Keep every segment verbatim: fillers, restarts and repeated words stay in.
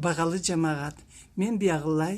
Багъалы джамагъат, мен биягъылай,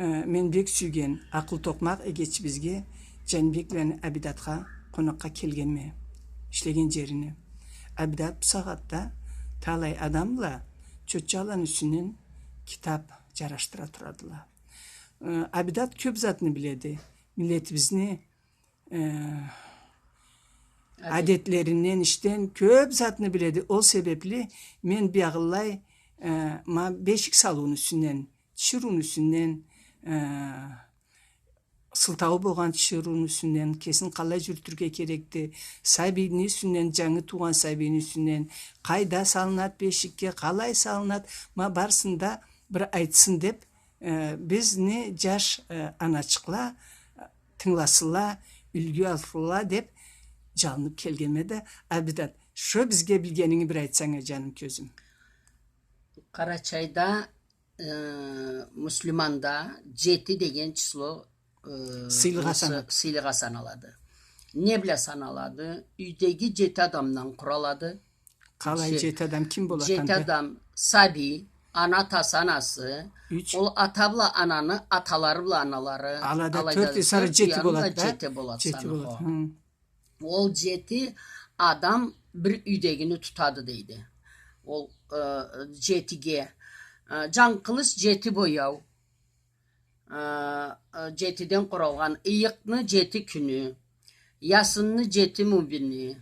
э, мен бек сюйген акъыл токъмакъ эгечибизге, Джанибекланы Абидатха къонакъгъа келгенме, ишлеген джерине. Абидат бусагъатда талай адам бла чотчаланы юсюнден китаб джарашдыра турадыла. Э, Абидат кёб затны биледи. Миллетибизни э, адет- адетлеринден, ишден кёб затны биледи. Ол себебли мен биягъылай, э, ма бешик салыуну юсюнден, тиширыуну юсюнден, э, сылтауу болгъан тиширыуну юсюнден, кесин къалай джюрютюрге керекди, сабийни юсюнден, джангы туугъан сабийни юсюнден, къайда салынад бешикге, къалай салынад, ма барысын да бир айтсын деб, э, бизни джаш, э, аначыкъла, э, тынгыласынла, юлгю алсынла деб джалыныб келгенме да, Абидат, шо бизге билгенинги бир айтсанг а, джаным кёзюм. Къарачайда, э, муслиманда джети деген число, э, сыйлыгъа сы-, саналады. Сыйлыгъа саналады. Не бла саналады? Юйдеги джети адамдан къуралады. Къалай, джет-, джети адам ким болады анда? Джети адам: сабий, ана, атасы, анасы. Юч. Ол ата бла ананы аталары бла аналары. Алайда тёрт, сора джети болады да? Джети болады. Джети саны болады, хо. Хы. Ол джети адам бир юйдегини тутады дейди. Ол, э, джетиге, э, джанкъылыш джети бояу. Э, э, джетиден къуралгъан, ыйыкъны джети кюню, Ясинни джети мубини.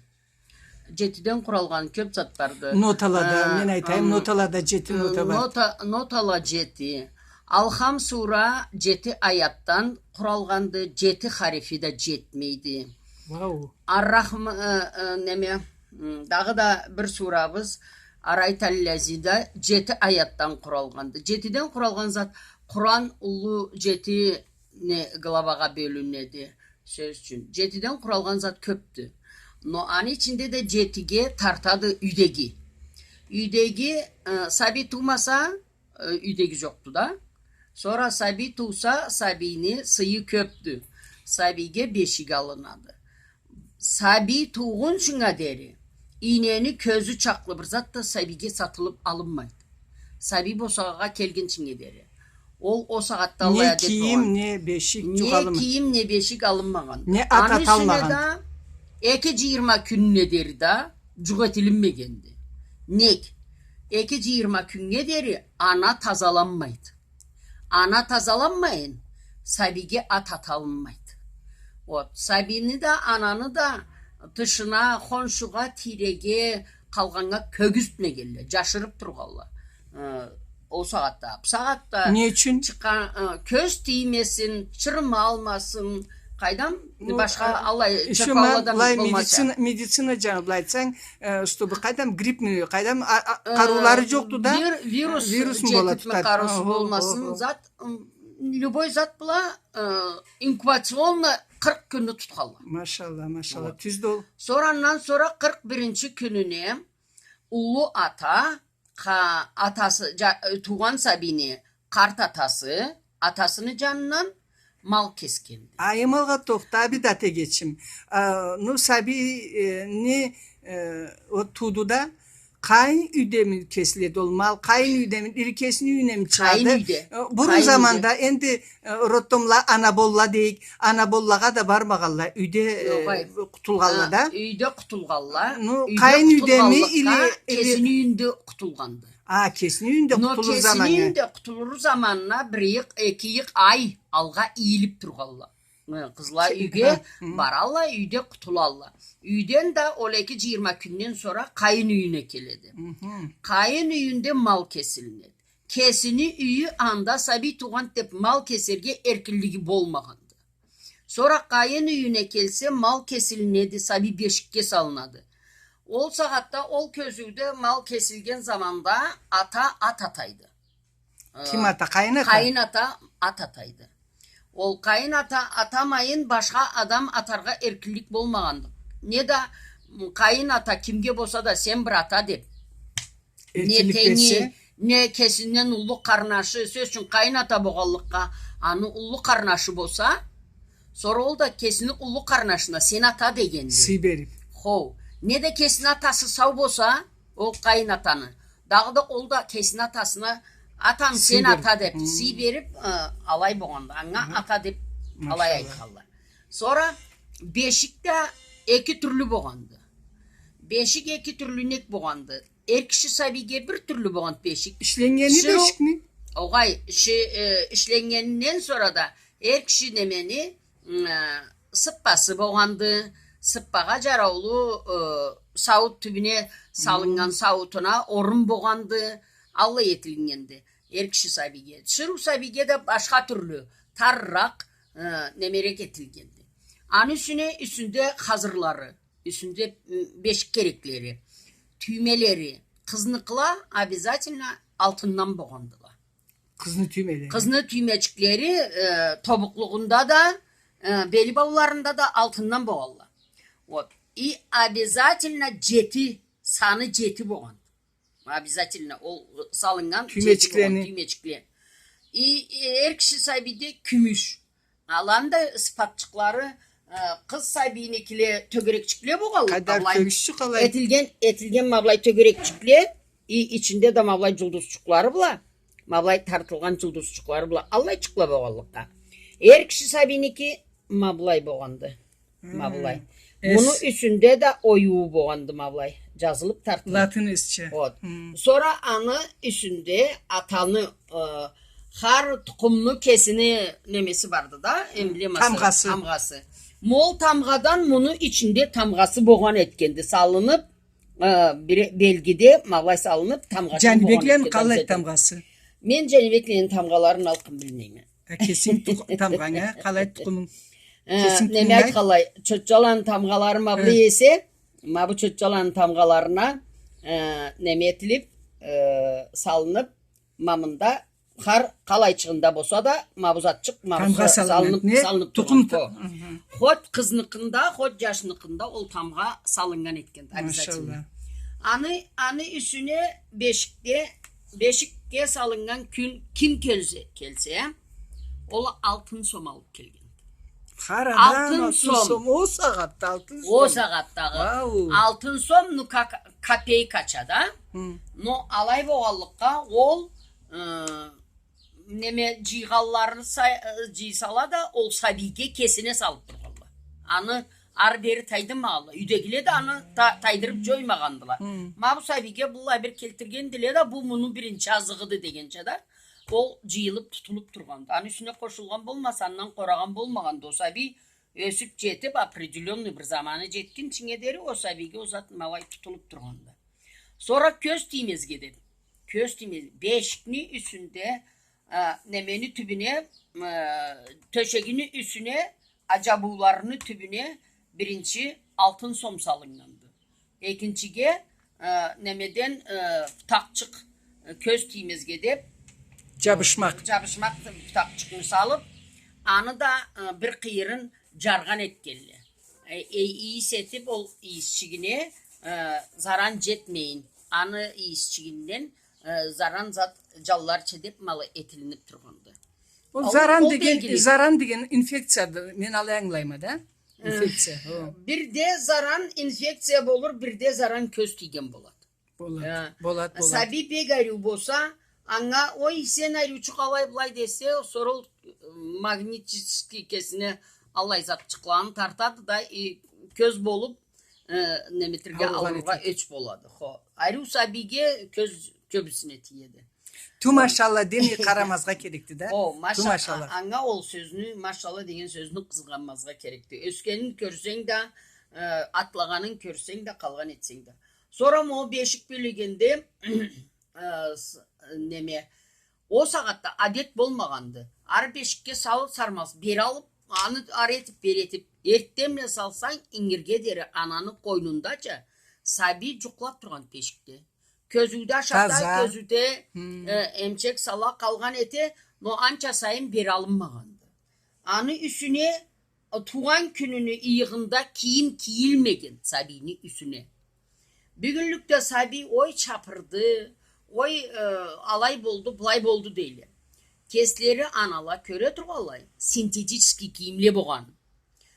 Джетиден къуралгъан кёб зат барды. Ноталада, э, мен айтайым, м, ноталада джети, э, нота бар. Нота, нотала джети. Алхам сура джети аятдан къуралгъанды, джети харифи да джетмейди. Вау. Ар-Рахм-, э, э, неме, м, дагъыда бир сурабыз, Арайталлази да джети аятдан къуралгъанды. Джетиден къуралгъан зат, Къуран уллу джети не главагъа бёлюнеди. Сёз ючюн, джетиден къуралгъан зат кёбдю. Но аны ичинде да джетиге тартады юйдеги. Юйдеги, э, сабий туумаса, э, юйдеги джокъду да. Сора сабий тууса, сабийни сыйы кёбдю. Сабийге бешик алынады. Сабий туугъунчунга дери, ийнени кёзю чакълы бир зат да сабийге сатылыб алынмайды. Сабий босагъагъа келгинчинге дери. Ол, ол сагъатда алай адет болгъан. Не кийим, не бешик джукъ алынмагъан. Не кийим, не бешик алынмагъан. Не ат аталмагъан. Аны юсюне да эки джыйырма кюнюне дери да джукъ этилинмегенди. Нек? Эки джыйырма кюннге дери ана тазаланмайды. Ана тазаланмайын, сабийге ат аталынмайды. Вот, сабийни да, ананы да тышына, хоншугъа, тийреге, къалгъаннга кёргюзтмегенле, джашырыб тургъанла. Э, ол сагъатда, бу сагъатда... Не ючюн? Чыкъгъан, э, кёз тиймесин, чырмалмасын, къайдам, ну, башха, э, аллай чырпауладан болмаса. Медицина, медицина джаны бла айтсанг, э, чтобы къайдам гриппни, къайдам, а, а, э, къарыулары джокъду да, вир-, вирус, вирусму джетиб бола тутады, къарыусу болмасын, зат, м, любой зат бла, э, инкубационно къыркъ кюнню тутханла. Машалла, машалла, тюздю ол. Сора андан сора къыркъ биринчи кюнюне уллу ата, къа-, атасы, джа-, туугъан сабийни къарт атасы, атасыны джанындан мал кесгенди. Айымалгъа тохта, Абидат эгечим. А, ну, сабий, э, не, э, ол тууду да, къайын юйдеми кесиледи ол мал, къайын юйдеми, или кесини юйюнеми чыгъады? Къайын юйде. Э, бурун заманда энди, э, роддомла, анаболла дейик, анаболлагъа да бармагъанла, юйде, э, къутулгъанла да. Юйде къутулгъанла. Ну, къайын юйдеми или, или кесини юйюнде къутулгъанды. А, кесини юйюнде къутулур заманы. Но кесини юйюнде къутулур заманына бир ыйыкъ, эки ыйыкъ ай алгъа ийилиб тургъанла. Э, къызла юйге баралла, юйде къутулалла. Юйден да ол эки джыйырма кюнден сора къайын юйюне келеди. Къайын юйюнде мал кесилинеди. Кесини юйю анда сабий туугъанды деб мал кесерге эркинлиги болмагъанды. Сора къайын юйюне келсе, мал кесилинеди, сабий бешикге салынады. Ол сагъатда, ол кёзюуде мал кесилген заманда ата ат атайды. Ким ата? Къайын ата? Къайын ата ат атайды. Ол къайын ата атамайын, башха адам атаргъа эркинлик болмагъанды. Не да, м, къайын ата кимге болса да, сен бир ата деб. Не тенги, не кесинден уллу къарнашы, сёз ючюн, къайын ата болгъанлыкъгъа, аны уллу къарнашы болса, сора ол да кесини уллу къарнашына сен ата дегенди. Сый бериб. Хо. Не да кесини атасы сау болса, ол къайын атаны, Дагъыда ол да кесини атасына, атам, сен ата деп, сый берип, э, алай болгъанды. Анга ата деп алай айтханла. Сора бешик да эки тюрлю болгъанды. Бешик эки тюрлю нек болгъанды? Эр киши сабийге бир тюрлю болгъанды бешик. Ишленнгени бешикни? Огъай, ши-, э, ишленнгенинден сора да эр киши немени, м, э, сыппасы болгъанды, сыппагъа джараулу, э, сауут тюбюне салыннган сауутуна орун болгъанды, аллай этилиннгенди. Эр киши сабийге. Тиширыу сабийге да башха тюрлю, тарыракъ, э, немерек этилгенди. Аны юсюне, юсюнде хазырлары, юсюнде, м, бешик кереклери, тюймелери, къызныкъыла обязательно алтындан болгъандыла. Къызны тюймелери. Къызны тюймечиклери, э, тобукълугъунда да, э, бели бауларында да алтындан болгъанла. Вот. И обязательно джети, саны джети болгъан. Обязательно ол салыннган тюймечиклени. Джети болгъан тюймечикле. И, э, эр киши сабийде кюмюш. Аланы да сыпатчыкълары, э, къыз сабийникиле тёгерекчикле болгъанла. Къадар кюмюшчю къалай? Этилген, этилген ма былай тёгерекчикле, и ичинде да ма былай джулдузчукълары бла, ма былай тартылгъан джулдузчукълары бла, аллайчыкъла болгъанлыкъгъа. Эр киши сабийники ма былай болгъанды. Ма былай. Муну юсюнде да оюу болгъанды ма былай. Джазылып тартылып. Латин эсча. Вот. Сора аны юсюнде атаны, э, хар тукъумну кесини немеси барды да, эмблемасы, тамгъасы. Тамгъасы. Ма ол тамгъадан муну ичинде тамгъасы болгъан этгенди. Салынып, э, бир белгиде ма былай салынып, тамгъасы болгъан этгенди. Джанибеклени къалай тамгъасы? Мен Джанибеклени тамгъаларын алкъын билмейме. Э, кесинг тукъ-, тамгъанга, къалай тукъумунг? Э, кесинг неме тукъумунг айтханлай, чотчаланы тамгъалары ма былай эсе, ма бу чотчаланы тамгъаларына, э, неме этилип, э, салынып, ма мында хар къалайчыгъында болса да, ма бу затчыкъ, ма бу тамгъа са-, салынып, салынып тургъан. Тукъум ту-, хо. Хоть къызныкъында, хоть джашныкъында ол тамгъа салыннган этген, обязательно. Машалла. Аны, аны юсюне бешикде, бешикге салыннган кюн ким келсе, келсе, ол алтын сом алып келген. Хар адам алтын сом. Алтын сом, ол сагъатда алтын сом. Ол сагъатдагъы. Вау. Алтын сом, ну, как копейкача да. Но алай болгъанлыкъгъа ол, э, неме, джыйгъанлары са-, э, джыйсала да, ол сабийге кесине салып тургъанла. Аны ары-бери тайдырмагъанла. Юйдегиле да аны та-, тайдырып джоймагъандыла. Ма бу сабийге быллай бир келтиргендиле да, бу муну биринчи азыгъыды дегенча да, ол джыйылып, тутулуп тургъанды. Аны юсюне къошулгъан болмаса, андан къорагъан болмагъанды. Ол сабий ёсюп джетип, определённый бир заманы джетгинчинге дери ол сабийге ол зат ма былай тутулуп тургъанды. Сора кёз тиймезге деп. Кёз тиймез-, бешикни юсюнде, а, немени тюбюне, а, тёшегини юсюне, аджабыуларыны тюбюне биринчи алтын сом салыннганды. Экинчиге, а, немеден, а, путакъчыкъ, а, кёз тиймезге деп, джабышмакъ. Джабышмакъ путакъчыкъны салып, аны да, а, бир къыйырын джаргъан этгенле. Э, э, ийис этип, ол ийисчигине, э, заран джетмейин. Аны ийисчигинден, э, заран зат джалларча деп ма былай этилинип тургъанды. Ол заран деген, заран деген инфекцияды, мен алай ангылайма да. Э, инфекция, хо. Бирде заран инфекция болур, бирде заран кёз тийген болады. Болад, э, болад, болад. Сабий бек ариу болса, анга, ой, сен ариучукъ, алай-былай десе, сора ол, э, магнитический кесине аллай затчыкъланы тартады да, и кёз болуп, э, неметирге, ауругъан ауругъа этеди. Ёч болады. Хо. Ариу сабийге кёз кёбюсюне тиеди. Ту машалла демей къарамазгъа керекди да. О, маша-, ту машалла. А-, анга ол сёзню, машалла деген сёзню къызгъанмазгъа керекди. Ёсгенин кёрсенг да, э, атлагъанын кёрсенг да, къалгъан этсенг да. Сора ма ол бешик бёлегенде, э, с-, неме, ол сагъатда адет болмагъанды. Ары бешикге салып сармаз, бери алып, аны ары этип, бери этип, эртденбла салсанг, ингирге дери ананы къойнундача сабий джукълап тургъан бешикде. Кёзюуде ашата, таза. Кёзюуде, хм, э, эмчек сала, къалгъан эте, но анча сайын бери алынмагъанды. Аны юсюне туугъан кюнюню ыйыгъында кийим кийилмеген сабийни юсюне. Бюгюнлюкде сабий, ой, чапырды, ой, э, алай болду, былай болду дейле. Кеслери анала кёре тургъанлай, синтетический кийимле болгъан.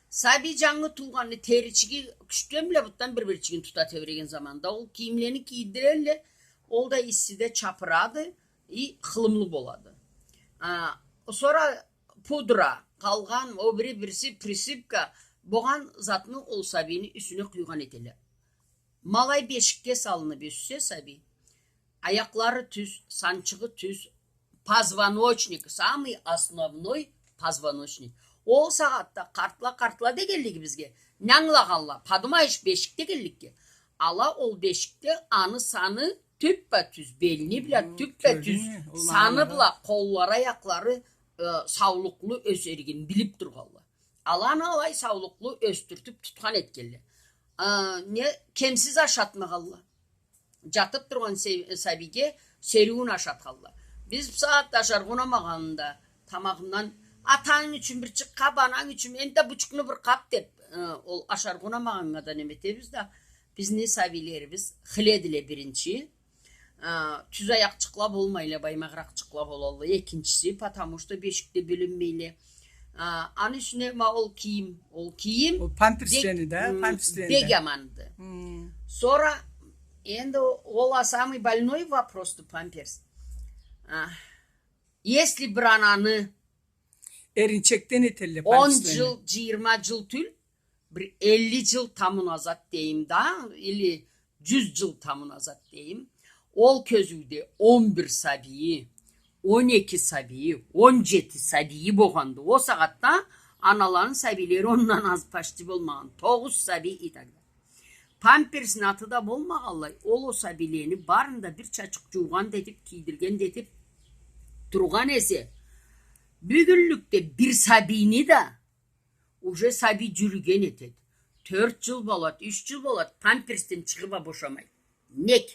Сабий джангы туугъанны теричиги кючден бла бутдан бир-бирчигин тута тебреген заманда ол кийимлени кийдирелле, Ол да иссиде чапырады и хылымлы болады. А, сора пудра, къалгъан, о бири бириси присыпка, болгъан затны ол сабийни юсюне къуйгъан этелле. Ма алай бешикге салынып ёссе сабий, аякълары тюз, санчыгъы тюз, позвоночник, самый основной позвоночник. Ол сагъатда къартла, къартла дегенлигибизге, не ангылагъалла? Подумаешь, бешик дегенликге. Ала ол бешикде аны саны тюппа-тюз, белни бла тюппа-тюз, саны бла къоллары, аякълары, э, саулукълу ёсеригин билип тургъалла. Аланы алай саулукълу ёсдюртюп тутхан этгелле. А, не, кемсиз ашатмагъалла. Джатып тургъан се-, сабийге сериуюн ашатхалла. Биз бусагъатда ашаргъа унамагъанында тамагъындан, атанг ючюн бир чыкъ къап, ананг ючюн энтда бу чукъну бир къап деп, э, ол ашаргъа унамагъаннга да неме этебиз да, бизни сабийлерибиз хыледиле биринчи. А, тюз аякъчыкъла болмайла, баймагъыракъчыкъла болалла. Экинчиси, потому что бешикде бёлюнмейле. А, аны юсюне ма ол кийим, ол кийим. Ол памперслени да, бек, м, памперслени бек да. Аманды. М. Сора энди ол а самый больной вопросду памперс. А, если бир ананы эринчекден этелле он памперслени. Джыл, джыйырма джыл тюл, бир элли джыл таму назад дейим да, или джюз джыл таму назад дейим. Ол кёзюуде он бир сабийи, он эки сабийи, он джети сабийи болгъанды. Ол сагъатда аналаны сабийлери ондан аз почти болмагъан. Тогъуз сабий и так далее. Памперсни аты да болмагъанлай, ол, ол сабийлени барын да бир чачыкъ джуугъан да этип, кийдирген да этип тургъан эсе, бюгюнлюкде бир сабийни да уже сабий джюрюген этед. Тёрт джыл болад, юч джыл болад, памперсден чыгъып а бошамай. Нек?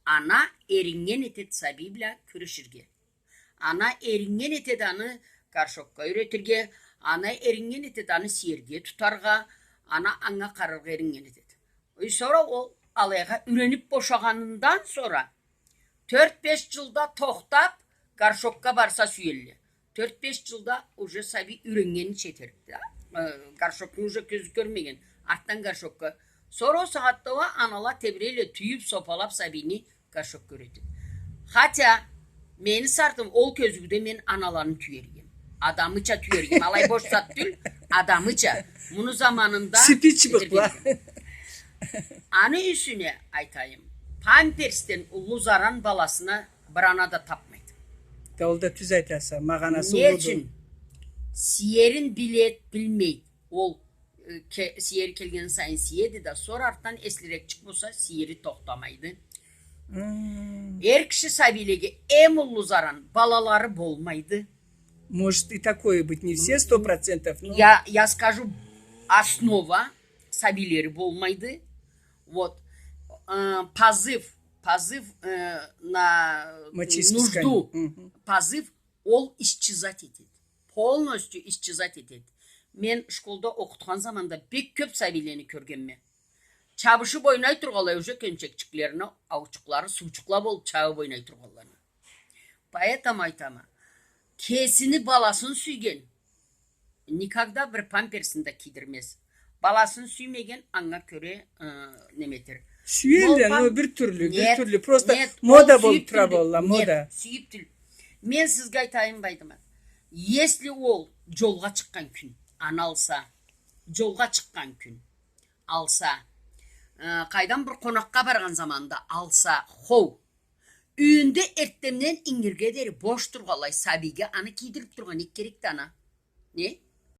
Ана эриннген этед сабий бла кюреширге. Ана эриннген этед аны горшокга юретирге, ана эриннген этед аны сиерге тутаргъа, ана анга къараргъа эриннген этед. И сора ол алайгъа юренип бошагъанындан сора тёрт-беш джылда тохтап, горшокга барса сюелле. Тёрт-беш джылда уже сабий юреннгенича этерик да. Э, горшокну уже кёзю кёрмеген, артдан горшокга. Сора ол сагъатда уа анала тебирейле тюйюп, сопалап сабийни горшокга юретип. Хотя мени сартым ол кёзюуде мен аналаны тюерге эдим. Адамыча тюерге эдим. Алай бош зат тюл, адамыча. Муну заманында сипи чыбыкъла. Аны юсюне айтайым. Памперсден уллу заран баласына бир ана да тапмайды. Да ол да тюз айтаса, магъанасы уллуду. Не ючюн? Сиерин билед, билмейд. Ол, э, ке-, сиери келген сайын сиеди да, сора артдан эслирекчик болса, сиери тохтамайды. М. Эр киши сабийлеге эм уллу заран, балалары болмайды. Может и такое быть, не все сто процентов, но... Я, я скажу, основа сабийлери болмайды. Вот. Э, позыв, позыв, э, на нужду. Мочеиспускание. Мгм. Позыв, ол исчезать этед. Полностью исчезать этед. Мен школда окъутхан заманда бек кёп сабийлени кёргенме. Чабышып ойнай тургъанлай, уже кёнчекчиклерини аучукълары суучукъла болуп чабып ойнай тургъанланы. Поэтому айтама, кесини баласын сюйген никогда бир памперсин да кийдирмез. Баласын сюймеген анга кёре, э, неме этер. Сюелле, но бир тюрлю, бир тюрлю. Просто мода болуп тура болла, мода. Сюйюп тюл. Мен сизге айтайым, Байдымат. Если ол джолгъа чыкъгъан кюн, аны алса, джолгъа чыкъгъан кюн алса, э, къайдам, бир къонакъгъа баргъан заманда алса, хоу, юйюнде эртденден ингирге дери бош тургъанлай сабийге аны кийдирип тургъа не керекди ана? Не?